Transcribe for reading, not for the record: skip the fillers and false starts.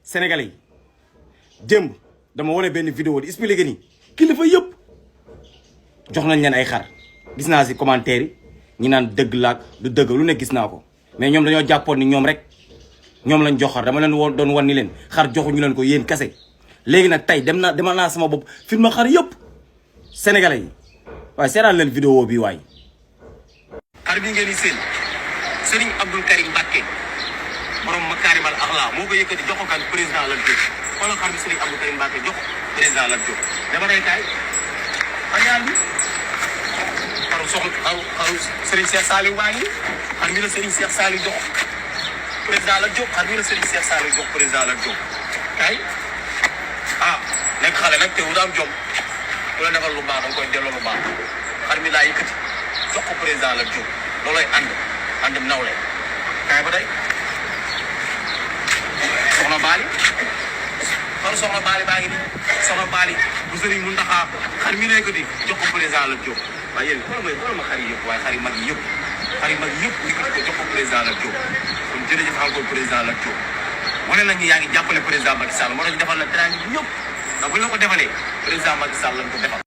sénégalais yi démb dama wane benn vidéo di expliqué ni kilifa yëpp jox nañ leen ay xar gis naa si commentaire yi ñi naan dëgg laak du dëgg lu ne gis naa ko mais ñoom dañoo jàppoon ni ñoom rek ñoom lañ jox xar dama leen woon doon wan ni leen xar joxuñu leen ko yéen kase léegi nag tey demal naa sama bopp film xar yëpp sénégalais yi waaye seetaan leen vidéo bi waay. xar bi ngeen di seen Serigne Abdou Karim Mbacké borom Makarimal Akhlaq moo ko yëkkati jox ko kan président Lat Diop xoolal xar bi Serigne Abdou Karim Mbacké jox président Lat Diop dama day kaay xar bi xaru soxla xaru Serigne Cheikh Saliou waa ngi xar mi la Serigne Cheikh Saliou jox président Lat Diop xar mi la Serigne Cheikh Saliou jox président Lat Diop kaay nekk xale nag te wu daam jom ku la defal lu baax danga koy delloo lu baax xar mi laa yëkkati jox ko président Lat Diop loolooy ànd nawle kaay ba tey soxna Bali xool soxna Bali baa ngi nii soxna Bali bu sëriñ mu ndaxaa xar mi lay yëkkati jox ko président Lat Diop waaye yéen xool ma xar yi yëpp waaye xar yi mag yi yëpp yëkkati ko jox ko président Lat Diop kon jërëjëf encore président Lat Diop wane nañu yaa ngi jàppale président Macky Sall moo tax ñu defal la teraanga bi ñëpp ndax bu ñu la ko defalee président Macky Sall lañ ko defal